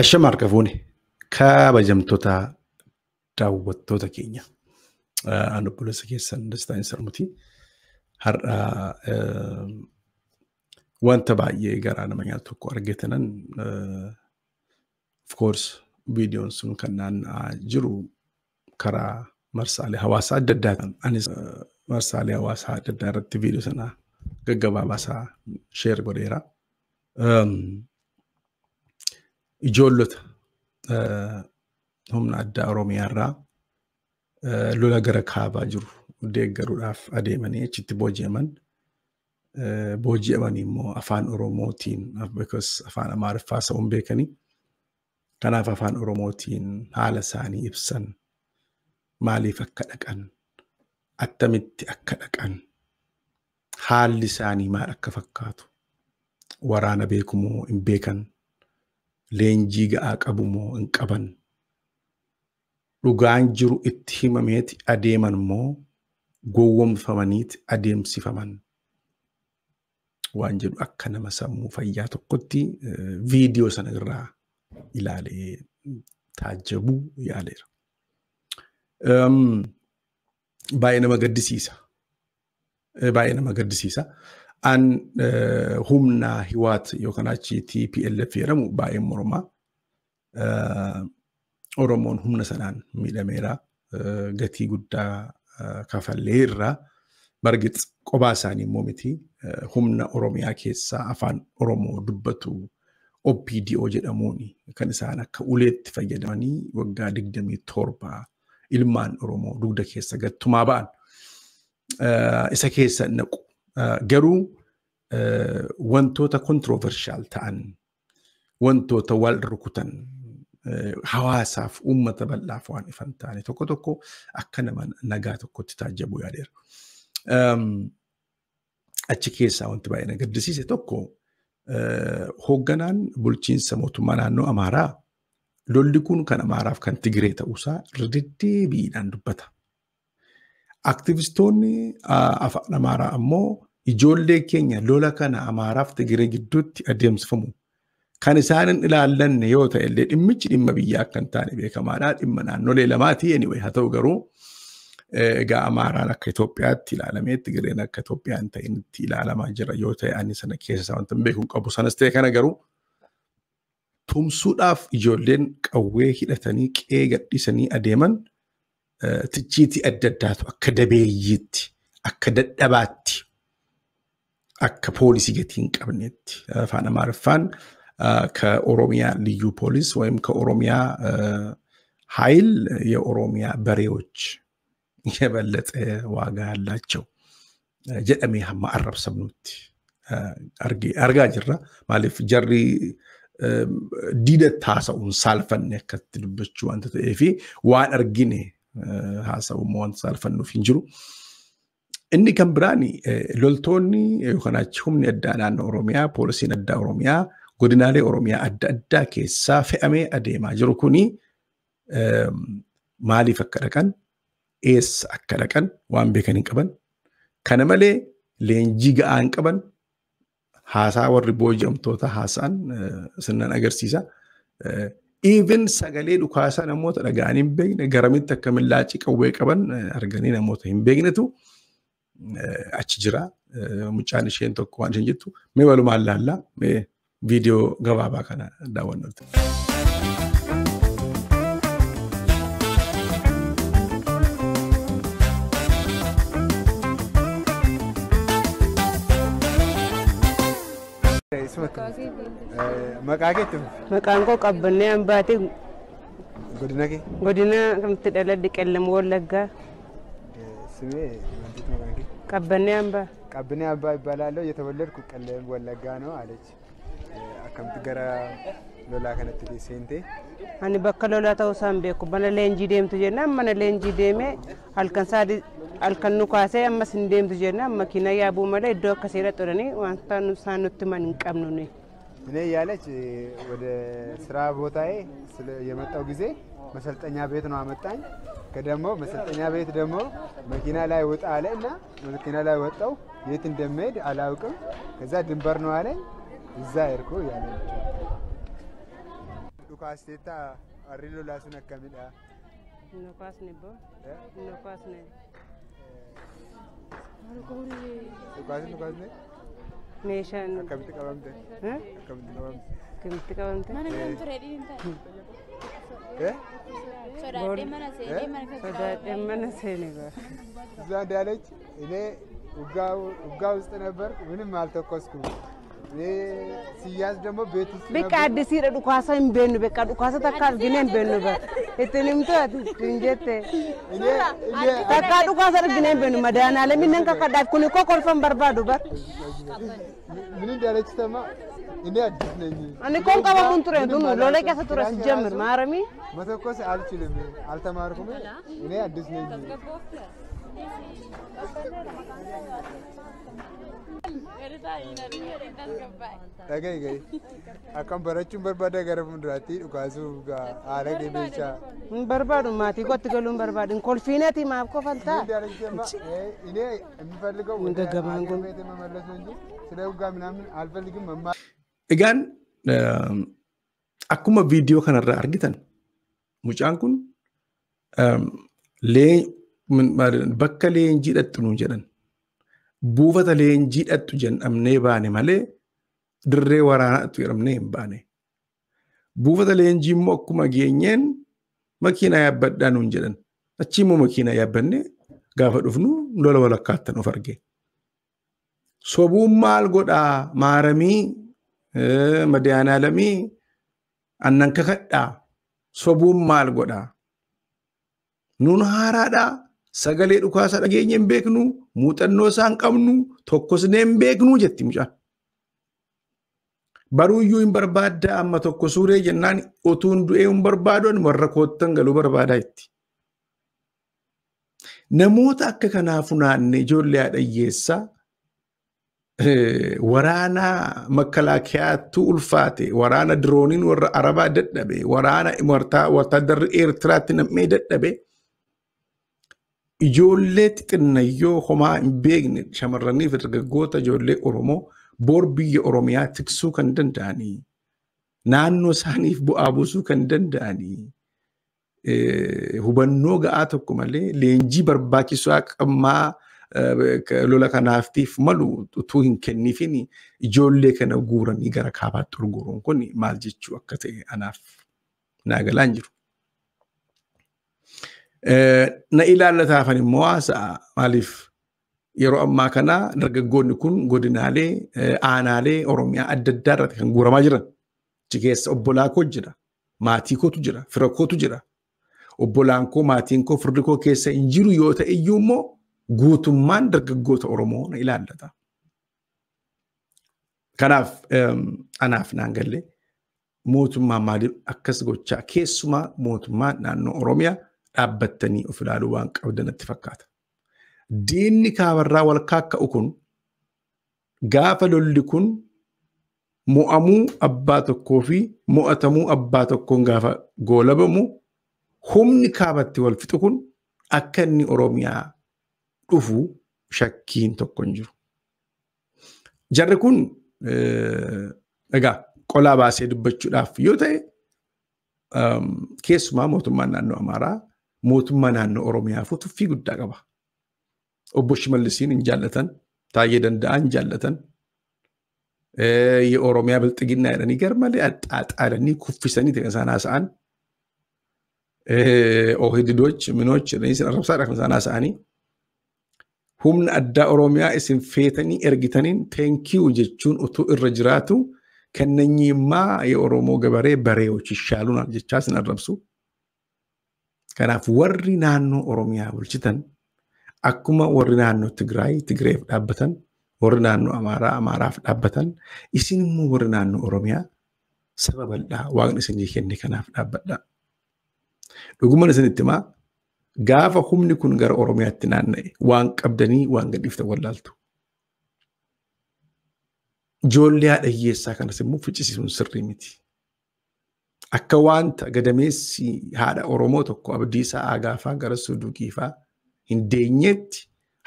Ashama harka fuune kabajamtoota daawwattoota keenya. Ani obboleessa keessan Dastaa Sarmuti. Har'a wanta baay'ee garaa nama nyaatu tokko argatanan, of course viidiyoon sun kan naanna'aa jiru karaa marsaalee hawaasaa adda addaa. Anis marsaalee hawaasaa adda addaa irratti viidiyoo sana gaggabaabaasaa share godheera. Ijoollota humna addaa Oromiyaa irraa lola gara kaabaa jiru deeggaruudhaaf adeemanii achitti booji'aman. Booji'amanii immoo afaan Oromootiin, because afaan Amaariffaa haasa'uun beekanii. Kanaaf afaan Oromootiin haala isaanii ibsan, maaliif akka dhaqan, attamitti akka dhaqan, haalli isaanii maal akka fakkaatu, waraana beekumoo hin beekan, leenjii ga'aa qabumoo hin qaban, dhugaan jiru itti himameeti adeeman moo gowwomfamaniiti adeemsifaman waan jedhu akka nama sammuu fayyaa tokkotti viidiyoo sana irraa ilaalee taajjabuu yaaleera. Baay'ee nama gaddisiisa. Baay'ee nama gaddisiisa. An humna Hiwaat yookaan achi TPLF jedhamu baay'ee mormaa. Oromoon humna sanaan miidhameera. Gatii guddaa kafalleerra. Bargix qophaa isaanii immoo miti. Humna Oromiyaa keessaa afaan Oromoo dubbatu OPDO jedhamuun kan isaan akka uleetti fayyadamanii waggaa 27 ilmaan Oromoo dugda keessa gattumaa ba'an. Isa keessa naqu. Garuu wantoota controversial ta'an, wantoota wal rukutan, hawaasaaf uummata bal'aaf waan ifan taane tokko tokko akka nama nagaa tokkotti taajjabuu yaadeera. Achi keessaa wanti baay'ee na gaddisiise tokko, hoogganaan bulchiinsa mootummaa naannoo Amaaraa lolli kun kan Amaaraaf kan Tigiree ta'uusaa irra deddeebiidhaan dubbata. Aktivistoonni afaan Amaaraa ammoo ijoollee keenya lola kana Amaaraaf Tigiree gidduutti adeemsifamu kan isaan hin ilaallanne yoo ta'e illee dhimmichi dhimma biyyaa akka hin taane beekamaadha. Dhimma naannolee lamaati, anyway, haa ta'u garuu egaa Amaaraan akka Itoophiyaatti ilaalamee Tigireen akka Itoophiyaa hin ta'initti ilaalamaa jira yoo ta'e, ani sana keessa wanta hin beeku hin qabu. Sanas ta'e kana garuu tumsuudhaaf ijoolleen qawwee hidhatanii qe'ee gadhiisanii adeeman tichiitii adda addaatu akka dabeeyyiitti, akka dadhabaatti, akka poolisii gatii hin qabneetti afaan Amaariffaan ከኦሮሚያ ልዩ ፖሊስ ወይም ከኦሮሚያ ኃይል የኦሮሚያ በሬዎች የበለጠ ዋጋ ያላቸው jedhamee hamma arrabsamnutti argaa jirra. Maaliif jarri diidatti haasa'uun saalfanne akkatti dubbachuu wanta ta'eefi waan argine haasa'u immoo wanta saalfannuuf hin jiru. Inni kan biraan loltoonni yookaan achi humni addaa naannoo Oromiyaa, poolisiin addaa Oromiyaa godinaalee Oromiyaa adda addaa keessaa fe'amee adeemaa jiru kuni maaliif akka dhaqan, eessa akka dhaqan waan beekan hin qaban. Kana malee leenjii ga'aa hin qaban. Haasaa warri booji'amtoota haasa'an sinan agarsiisa. Even sagalee dhukaasaa namoota dhaga'anii hin beekne, garamitti akka millaacii qawwee qaban arganii namoota hin beeknetu achi jira. Mucaan isheen tokko waan isheen jettu mee walumaan laallaa, mee viidiyoo gabaabaa kana daawwannutti. Maqaa keetti? Maqaan koo Qabbannee Ambaatee. Godina kee? Godina kamitti dhaladhe? Qellam Wallaggaa. ስሜ ወንዲት maqaan kee? Qabbannee Ambaa. ቀብኔ አባ ይባላለሁ። የተወለድኩ ቀለም ወለጋ ነው አለች። Akkamitti gara lolaa kanatti seente? Ani bakka lolaa ta'uu isaan beeku. Mana leenjii deemtu jennaan mana leenjii deemee halkan saadi halkan nu kaasee ammas hin deemtu jennaan makiina yaabuu malee iddoo akkasii irra xuranii wanta isaan nutti himan hin qabnu nuyi. እኔ እያለች ወደ ስራ ቦታዬ የመጣው ጊዜ መሰልጠኛ ቤት ነው አመጣኝ። ከደግሞ መሰልጠኛ ቤት ደግሞ መኪና ላይ ወጣ አለ እና መኪና ላይ ወጣው፣ የት እንደምሄድ አላውቅም። ከዛ ድንበር ነው አለኝ፣ እዛ ሄድኩ እያለ Dhukaasteetta harri lolaa sun akkamidha? Hin dhukaasne boo. Hin dhukaasne. Dhukaasni dhukaasne? Meeshaan. Akkamitti qabamte? Akkamitti qabamte? Akkamitti qabamte? Mana kam ture dhiin ta'e. Sodaadhee mana seenee mana keessa Sodaadhee mana seene bara. እዛ እንዳለች እኔ ውጋ ውስጥ ነበርኩ፣ ምንም አልተኮስኩም። እኔ ሲያዝ ደግሞ ቤት ውስጥ Beqa addisiidha dhukaasa hin beennu beqa dhukaasa takka argine hin beennu bara. Ittiin himtu ati ittiin jette. እኔ እኔ Takka dhukaasa argine hin beennu madaanaalee nan kakadhaaf kun koo kolfan barbaadu bara. ምን እንዳለች ሰማ። እኔ አዲስ ነኝ። Ani koon qabamuun ture tunu lola keessa ture si jammir maaramii. መተኮስ አልችልም፣ አልተማርኩም። እኔ አዲስ ነኝ። Dhaga'i ga'i. Akkam barachuun barbaada gara fuulduraatti dhukaasuu haala meeshaa. Hin barbaadu maatii kootti galuu hin barbaadu. Hin kolfiinati maaf kofaltaa? እኔ የምፈልገው ወደ ሀገር ቤት መመለስ ነው እንጂ ስለ ውጋ ምናምን አልፈልግም። መማር Egaan akkuma viidiyoo kanarraa argitan mucaan kun bakka leenjii dhaqxu nuun jedhan buufata leenjii dhaqxu jedhamnee baane malee dirree waraanaa dhaqxu jedhamnee hin baane. Buufata leenjii immoo akkuma geenyeen makiinaa yaabbadhaa nuun jedhan. Achi immoo makiinaa yaabbannee gaafa dhufnu lola walakkaattan of arge. Sobuun maal godhaa maaramii madaanaalamii annan kakadhaa sobuun maal godhaa? Nuun haaraadhaa sagalee dhukaasa dhageenye hin beeknu muuxannoo isaa hin qabnu tokkosnee hin beeknu jetti mucaan. Baruuyyuu hin barbaaddaa amma tokko suuree jennaan utuun du'ee hin barbaadu warra koottan galuu barbaadaa jetti. Namoota akka kanaa funaanne ijoollee haadha hiyyeessaa waraana makalaakiyaatu ulfaate waraana dirooniin warra arabaa dadhabe waraana watadarri eertiraatti nam'ee dadhabe ijoollee xixinnayyoo homaa hin beekne shamarranii fi dargaggoota ijoollee Oromoo bor biyya Oromiyaa tiksuu kan danda'anii naannoo isaaniif bu'aa buusuu kan danda'anii hubannoo ga'aa tokko malee leenjii barbaachisaa qabmaa lola kanaaftiif malu utuu hin kenniifin ijoollee kana guuranii gara kaabaatti ol guuruun kun maal jechuu akka ta'e anaaf naa galaa hin jiru. Na ilaallataafan immoo haasa'a maaliif yeroo ammaa kana dargaggoonni kun godinaalee aanaalee Oromiyaa adda addaa irratti kan guuramaa jiran. Achi keessa obbolaa koo jira, maatii kootu jira, fira kootu jira. Obbolaan koo maatiin koo firri koo keessa hin jiru yoo ta'e iyyuu immoo guutummaan dargaggoota Oromoo na ilaallata. Kanaaf anaaf naan galle mootummaan maaliif akkas gochaa keessumaa mootummaan naannoo Oromiyaa dhaabbattanii of ilaaluu waan qabdan natti fakkaata. Diinni kaabarraa wal kaakka'u kun gaafa lolli kun mo'amuu abbaa tokkoo fi mo'atamuu abbaa tokkoon gaafa goolabamu humni kaabatti wal fixu kun akka inni Oromiyaa dhufu shakkiin tokko hin jiru. Jarri kun egaa qolaa baasee dubbachuudhaaf yoo ta'e keessumaa mootummaan naannoo Amaaraa mootummaa naannoo Oromiyaaf tuffii guddaa qaba. Obbo Shimallisiin hin jaallatan, Taayyee Danda'aa hin jaallatan, የኦሮሚያ ብልጥግና jedhanii garmalee axxaaxaalanii kuffisanii kan isaan haasa'an. Oohididoch minoch jedhanii isin arrabsaadha kan isaan haasa'anii. Humna addaa Oromiyaa isin feetanii ergitaniin thank you jechuun utuu irra jiraatu kanneenyimmaa የኦሮሞ ገበሬ በሬዎች ይሻሉናል jechaa isin arrabsu. Kanaaf warri naannoo Oromiyaa bulchitan akkuma warri naannoo Tigraay Tigreef dhaabbatan warri naannoo Amaaraa Amaaraaf dhaabbatan isin immoo warri naannoo Oromiyaa saba bal'aa waaqni isinii kenne kanaaf dhaabbadhaa. Dhugumaan isinitti himaa gaafa humni kun gara Oromiyaatti naanna'e waan qabdanii waan gadhiiftan wallaaltu. Ijoollee haadha hiyyeessaa kanas immoo ficcisiisuun sirrii miti. Akka wanta gadameessi haadha Oromoo tokko Abdiisaa Aagaafaa gara Suduuqiifaa hin deenyetti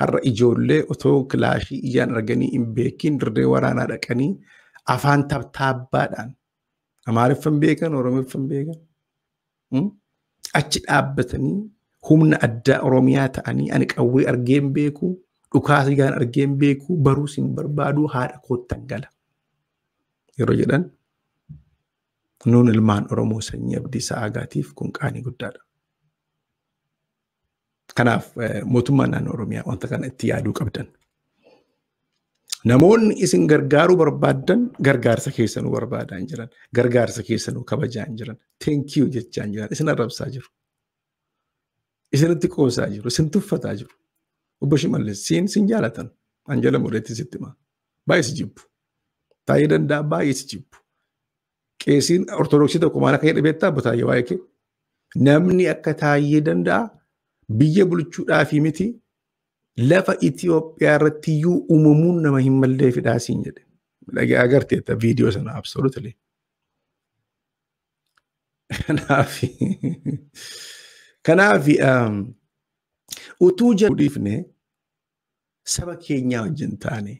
har'a ijoollee otoo kilaashii ijaan arganii hin beekin dirree waraanaa dhaqanii afaan tabtaabbaadhaan Amaariffan beekan, Oromoffan beekan. Achi dhaabbatanii humna addaa Oromiyaa ta'anii ani qawwee argeen beeku, dhukaasa gaan argeen beeku, baruus hin barbaadu, haadha koottan gala. Yeroo jedhan nuun ilmaan Oromoo sanyii Abdiisaa Aagaatiif kun qaanii guddaadha. Kanaaf mootummaan naannoo Oromiyaa wanta kana itti yaaduu qabdan. Namoonni isin gargaaruu barbaaddan gargaarsa keessanuu barbaadaa hin jiran. Gargaarsa keessanuu kabajaa hin jiran. Thank you jechaa hin jiran. Isin arrabsaa jiru. Isinitti qoosaa jiru. Isin tuffataa jiru. Obbo Shimallis siin sin jaalatan. Anjala Mureetti sitti hima. Baay'ee si jibbu. Taayee Danda'a baay'ee si jibbu. Qeesiin Ortodoksii tokko maal akka jedhe beektaa Obbo Taayee waa'ee kee? Namni akka Taayee Danda'a biyya bulchuudhaafi miti lafa Itoophiyaa irratti iyyuu uumamuun nama hin malleefidhaa siin jedhe. Dhagaa agarteetta viidiyoo sana absolutely. Kanaaf utuu jedhu dhiifne saba keenyaa wajjin taane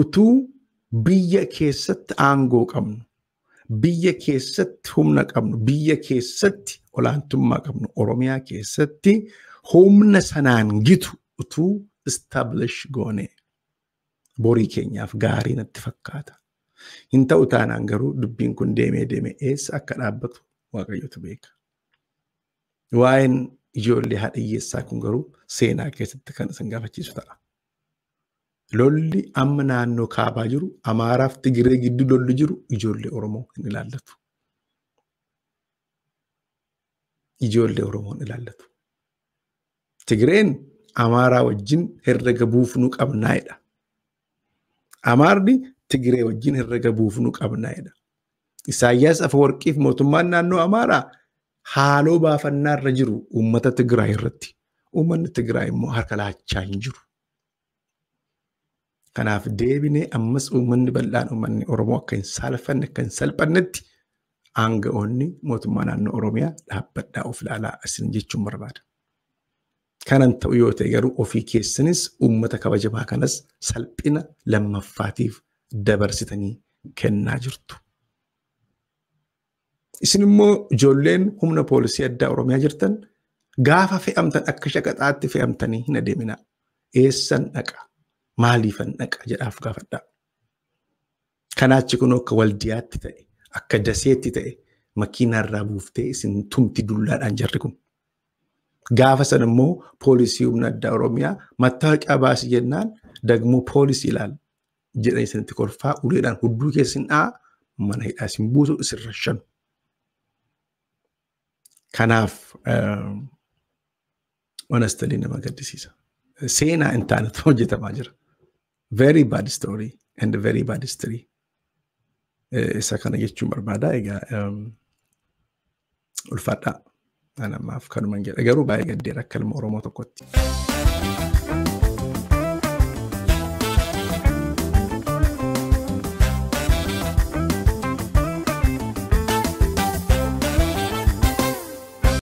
utuu biyya keessatti aangoo qabnu, biyya keessatti humna qabnu, biyya keessatti olaantummaa qabnu, Oromiyaa keessatti humna sanaan gitu utuu establish goone borii keenyaaf gaarii natti fakkaata. Hin ta'u taanaan garuu dubbiin kun deemee deemee eessa akka dhaabbatu Waaqayyotu beeka. Waa'een ijoollee haadha hiyyeessaa kun garuu seenaa keessatti kan isin gaafachiisu ta'a. Lolli amma naannoo kaabaa jiru, Amaaraaf Tigiree gidduu lolli jiru ijoollee Oromoo hin ilaallatu. Ijoollee Oromoo hin ilaallatu. Tigireen Amaaraa wajjin herrega buufnuu qabnaa'edha. Amaarri Tigiree wajjin herrega buufnuu qabnaa'edha. Isaayyaas Afawarqiif mootummaan naannoo Amaaraa haaloo baafannaarra jiru uummata Tigraay irratti. Uummanni Tigraay immoo harka laachaa hin jiru. Kanaaf deebinee ammas uummanni bal'aan uummanni Oromoo akka hin saalfanne akka hin salphannetti aanga'oonni mootummaa naannoo Oromiyaa dhaabbadhaa of ilaalaa isin jechuun barbaada. Kanan ta'u yoo ta'e garuu ofii keessanis uummata kabajamaa kanas salphina lammaffaatiif dabarsitanii kennaa jirtu. Isin immoo ijoolleen humna poolisii addaa Oromiyaa jirtan gaafa fe'amtan akka shaqaxaatti fe'amtanii hin adeeminaa. Eessan dhaqa? Maaliifan dhaqa? Jedhaaf gaafadhaa. Kanaachi kun akka Waldiyaatti ta'e, akka Daseetti ta'e makiinaarraa buuftee isin tumti dullaadhaan jarri kun. Gaafa san immoo poolisii humna addaa Oromiyaa mattaawoqiyaa baasi jennaan dagmoo poolisii ilaal jedhanii isinitti kolfaa uleedhaan hudduu keessin dha'a mana hidhaa isin buusu isin rashanu. Kanaaf honestly nama gaddisiisa. Seenaa hin taanetu hojjetamaa jira. Very bad story and very bad history. Isa kana jechuun barbaada. Egaa ulfaadhaa. Ani ammaaf kanuman jedha. Garuu baay'ee gaddeera akka ilma Oromoo tokkotti.